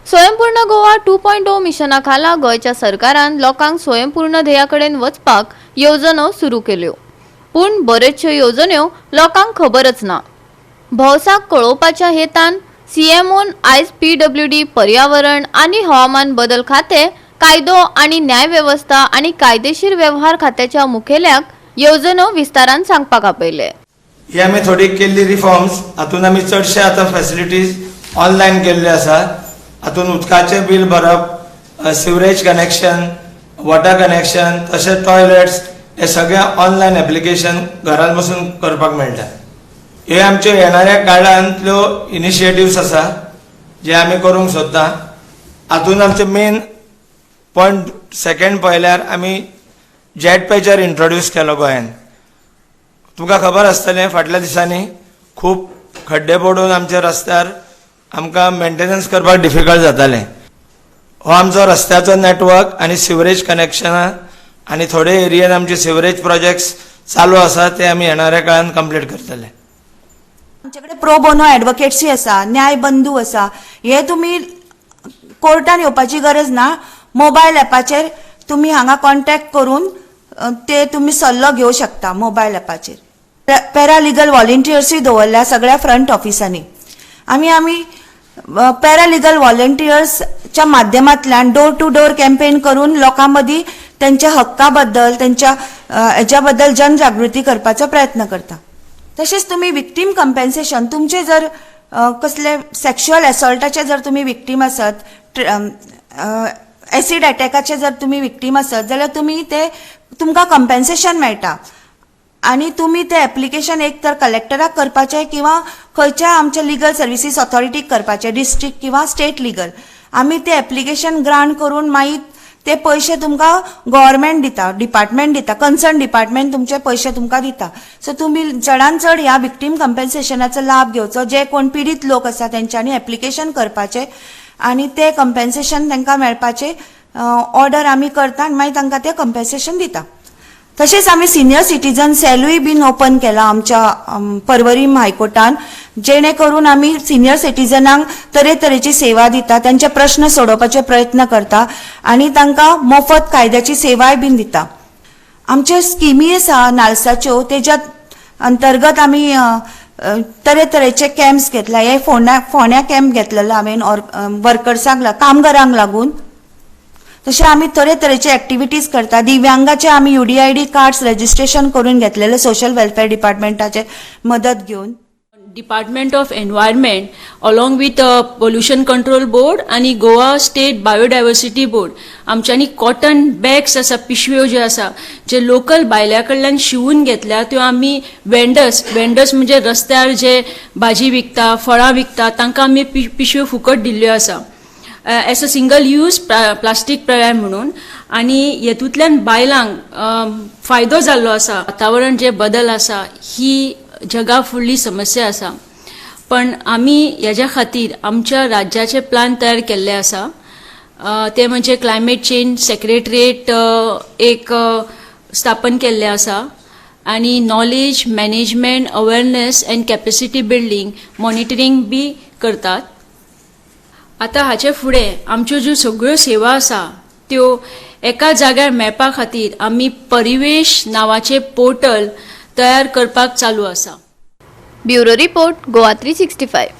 स्वयंपूर्ण गोवा 2.0 मिशना खाला गोंयच्या सरकारान लोकांक स्वयंपूर्ण ध्येया कडेन वचपाक येवजण्यो सुरू केल्यो, पूण बऱ्योचश्यो येवजण्यो लोकांक खबरच ना. भौसाक कळोवपाच्या हेतान सीएमओन आयज पीडब्ल्यूडी, पर्यावरण आनी हवामान बदल खाते, कायदो आनी न्याय वेवस्था आनी कायदेशीर व्यवहार खात्याच्या मुखेल्याक येवजण्यो विस्तारान सांगपाक आपयले. ही आमी थोडी केल्ली रिफॉर्म्स. हातून आमी चडशे आतां फॅसिलिटीज ऑनलायन केल्ले आसा. हातून उदकाचें बील भरप, सिवरेज कनेक्शन, वॉटर कनेक्शन, तशेंच टॉयलेट्स हे सगळे ऑनलायन एप्लिकेशन घरात बसून करपाक मेळटा. हे आमच्यो येणाऱ्या काळांतल्यो इनिशिएटिव्स आसा जे आमी करूंक सोदता. हातून आमचे मेन पॉयंट सेकंड पळयल्यार आमी जेट पॅचर इंट्रोड्यूस केलो गोंयान. तुमकां खबर आसतलें, फाटल्या दिसांनी खूब खड्डे पडून आमच्या रस्त्यार आमकां मेंटेनन्स करपाक डिफिकल्ट जातालें. हो आमचो रस्त्याचो नेटवर्क आनी सिवरेज कनेक्शनां आनी थोडे एरियेन आमचे सिवरेज प्रोजेक्ट्स चालू आसा, ते आमी येणाऱ्या काळान कंप्लीट करतले. आमच्याकडे प्रो बोनो ॲडवोकेट्सूय आसा, न्याय बंधू आसा. हे तुमी कोर्टान येवपाची गरज ना. मोबायल एपाचेर तुमी हांगा कॉन्टेक्ट करून ते तुमी सल्लो घेवं शकता. मोबायल एपाचेर पॅरालिगल व्हॉलेंटियर्सूय दवरल्या सगळ्या फ्रंट ऑफिसांनी. आमी पॅरालिगल व्हॉलेंटियर्सच्या माध्यमांतल्यान डोर टू डोर कॅम्पेन करून लोकां मदीं तेंच्या हक्का बद्दल, तेंच्या हेच्या बद्दल जनजागृती करपाचो प्रयत्न करता. तशेंच तुमी विक्टीम कंपेन्सेशन, तुमचे जर कसले सेक्शुअल असॉल्टाचे जर तुमी विक्टीम आसत, एसिड अटॅकाचे जर तुमी विक्टीम आसत जाल्यार तुमी ते तुमकां कंपेन्सेशन मेळटा आनी तुमी ते एप्लिकेशन एक तर कलेक्टराक करपाचें किंवा खंयच्या आमच्या लिगल सर्विसीस ऑथॉरिटीक करपाचें, डिस्ट्रिक्ट किंवा स्टेट लिगल. आमी ते एप्लिकेशन ग्रांट करून मागीर ते पयशे तुमकां गव्हर्मेंट दिता, डिपार्टमेंट दिता, कन्सर्न डिपार्टमेंट तुमचे पयशे तुमकां दिता. सो तुमी चडान चड ह्या विक्टीम कंपेन्सेशनाचो लाभ घेवचो. जे कोण पिडीत लोक आसा तेंच्यांनी एप्लिकेशन करपाचें आनी ते कंपेन्सेशन तांकां मेळपाचें ऑर्डर आमी करता आनी मागीर तांकां ते कंपेन्सेशन दिता. तशेंच आमी सिनियर सिटीजन सेलूय बीन ओपन केला आमच्या परवरी हायकोर्टान, जेणे करून आमी सिनियर सिटीजनांक तरेतरेची सेवा दिता, त्यांचे प्रश्न सोडोवपाचे प्रयत्न करता आनी तांकां मोफत कायद्याची सेवाय बीन दिता. आमच्यो स्किमी आसा नाल्साच्यो, तेज्या अंतर्गत आमी अ, अ, तरेतरेचे कॅम्प्स घेतला. हे फोंड्या फोंड्या कॅम्प घेतलेलो हांवें वर्कर्सांक, कामगारांक लागून. तशें आमी तरेतरेचे एक्टिविटीज करता. दिव्यांगाचे आमी युडीआयडी कार्ड्स रजिस्ट्रेशन करून घेतलेले सोशल वेलफेअर डिपार्टमेंटाचे मदत घेवन. Department of Environment along with Pollution Control Board आनी गोवा स्टेट बायोडायवर्सिटी बोर्ड आमच्यांनी कॉटन बॅग्स आसा, पिशव्यो ज्यो आसा, जे लोकल बायल्या कडल्यान शिवून घेतल्या, त्यो आमी वेंडर्स, वेंडर्स म्हणजे रस्त्यार जे भाजी विकता, फळां विकता, तांकां आमी पिशव्यो फुकट दिल्ल्यो आसा as a single use plastic पर्याय म्हणून. आनी हेतूंतल्यान बायलांक फायदो जाल्लो आसा. वातावरण जे बदल आसा ही जगा फुडली समस्या आसा, पण आमी हेज्या खातीर आमच्या राज्याचे प्लान तयार केल्ले आसा. ते म्हणजे क्लायमेट चेंज सेक्रेटरिएट एक स्थापन केल्लें आसा आनी knowledge management, awareness and capacity building, monitoring बी करतात. आतां हाचे फुडें आमच्यो ज्यो सगळ्यो सेवा आसा त्यो एका जाग्यार मेळपा खातीर आमी परिवेश नांवाचें पोर्टल तयार करपाक चालू आसा. Bureau report, Goa 365.